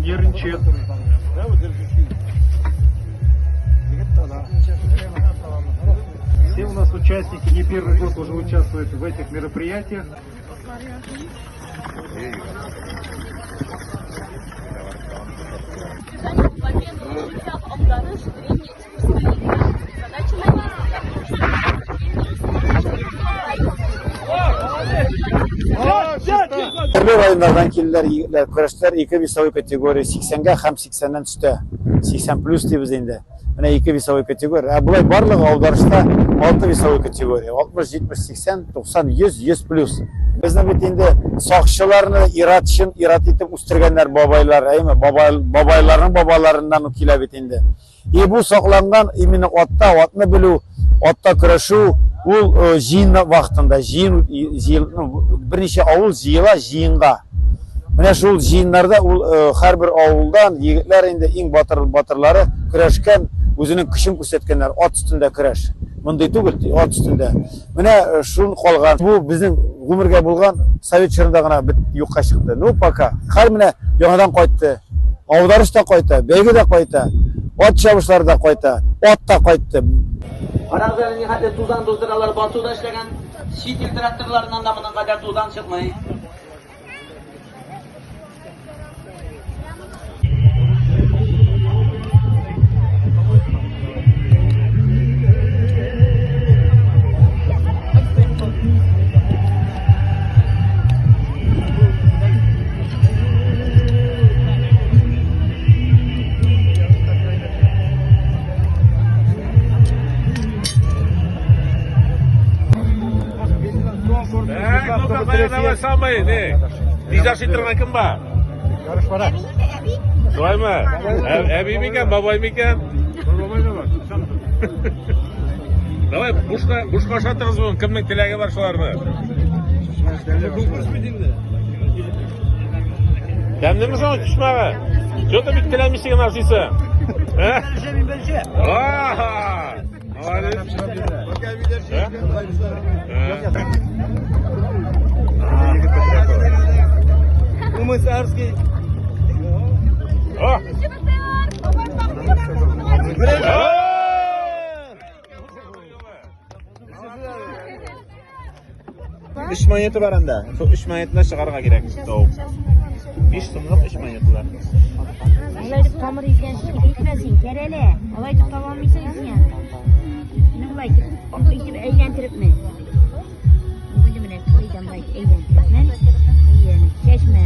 нервничает. Все у нас участники не первый год уже участвуют в этих мероприятиях. Төрле районнардан килделәр егетләр, көрәштеләр ике весовой категория, 80-гә һәм 80-нән төштә. 80 плюс дибез инде. Менә ике весовой категория. Ә болай барлыгы аударышта 6 весовой категория. 60, 70, 80, 90, 100, 100 плюс. Безнең бит инде сакчыларны ират чын ират итеп үстергәннәр бабайлар, әйме? Бабай, бабайларның бабаларыннан ук килә бит инде. И бу сакланган именно атта, атны белү, атта көрәшү, ул э, җыен вакытында, җыен, җыел, ну, берничә авыл җыела җыенга. Менә шул җыеннарда ул э, һәрбер авылдан егетләр инде иң батыр батырлары көрәшкән, үзенең көчен күрсәткәннәр, ат өстендә көрәш. Мондый түгел, ат өстендә. Менә э, шул калган. Бу безнең гомергә булган совет чорында гына бит юкка чыкты. Ну, пока. Хәл менә яңадан кайтты. Аударыш та кайта, бәйге дә кайта, ат чабышлары да кайта, ат та кайтты. Карагыз әле, нихәтле тузан туздыралар, басуда эшләгән чит ил тракторларыннан да моның кадәр тузан чыкмый. Давай самый, не. Тиз ашый торган кем бар? Ярыш бара. Шулаймы? Әби микән, бабай микән? Бабай да бар. Давай, бушка, бушка ашатыгыз бүген. Кемнең теләге бар шуларны? Конкурс бит инде. Тәмлеме соң төшмәге? Что ты бит теләмисең генә ашыйсың? Ә? Аха! Молодец. Умысарский. О! Өч монета бар анда. Шул өч монетаны чыгарырга кирәк. Тау. 5 сумлык өч монеталар. Алай дип тамыр изгән әйтмә син, кәрәлә. Алай дип таба алмыйсың үзеңә. Менә болай итеп әйләндерепме? Бүген менә әйдән болай әйләндерепме? Әйе, чәчмә.